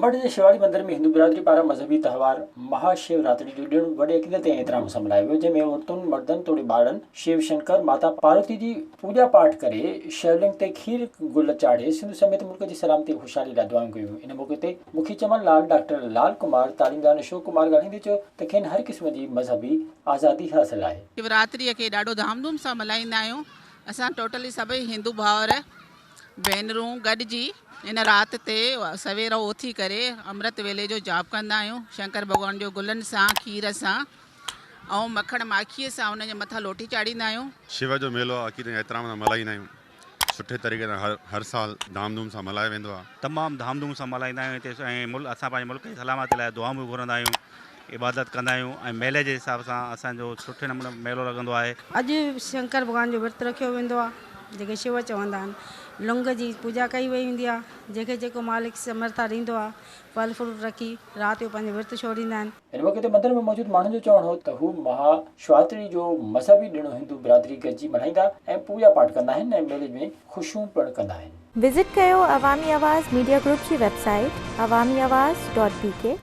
گمبٽ جي شيوالي مندر ۾ هندو برادري پاران مذهبي تهوار مها شو راتري جو ڏڻ وڏي عقيدت ۽ احترام سان ملهايو ويو، جنهن ۾ عورتن، مردن توڙي ٻارڙن شو شنڪر، ماتا پاروتي جي پوڄا پاٺ ڪري شولنگ تي کير گل چاڙهي سنڌ سميت ملڪ جي سلامتي ۽ خوشحالي لاء دعائون ڪيون. ان موقعي تي مکي چمن لال، ڊاڪٽر لال ڪمار، تعليمدان اشوڪ ڪمار ڳالهائيندي چيو ته کين هر قسم جي مذهبي آزادي حاصل آهي. شوراتريء کي ڏاڍو ڌام ڌوم سان ملهائيندا آهيون. اسان ٽوٽلي سڀئي هندو ڀائر ڀينرون گڏجي ان رات تي سوير اٿي ڪري امرت ويلي جو جاپ ڪندا آهيون. شنڪر ڀڳوان جو گلن سان، کير سان ۽ مکڻ ماکيء سان ان جي مٿان لوٽي چاڙهيندا آهيون. شو جو ميلو عقيدي ۽ احترام سان ملهائيندا آهيون. سٺي طريقي سان هر هر سال ڌام ڌوم سان ملهايو ويندو آهي. تمام ڌام ڌوم سان ملهائيندا آهيون هتي ۽ اسان پنهنجي ملڪ جي سلامتي لاء دعائون به گهرندا آهيون. عبادت ڪندا آهيون ۽ ميلي جي حساب سان اسان جو سٺي نموني ميلو لڳندو آهي. اڄ شنڪر ڀڳوان جو ورت رکيو ويندو آهي جنهن کي شو چوندا آهن. لنگ جي پوڄا ڪئي وئي هوندي آهي جنهن کي جيڪو مالڪ سمرٿا ڏيندو آهي ڦل فروٽ رکي رات جو پنهنجو ورت ڇوڙيندا آهن. ان موقعي تي مندر ۾ موجود ماڻهن جو چوڻ هو ته هو مها شوراتري جو مذهبي ڏڻ هندو برادري گڏجي ملهائيندا ۽ پوڄا پاٺ ڪندا آهن ۽ ميلي ۾ خوشيون پڻ ڪندا آهن. وزٽ ڪيو عوامي آواز ميڊيا گروپ جي website Awami Awaz dot B K.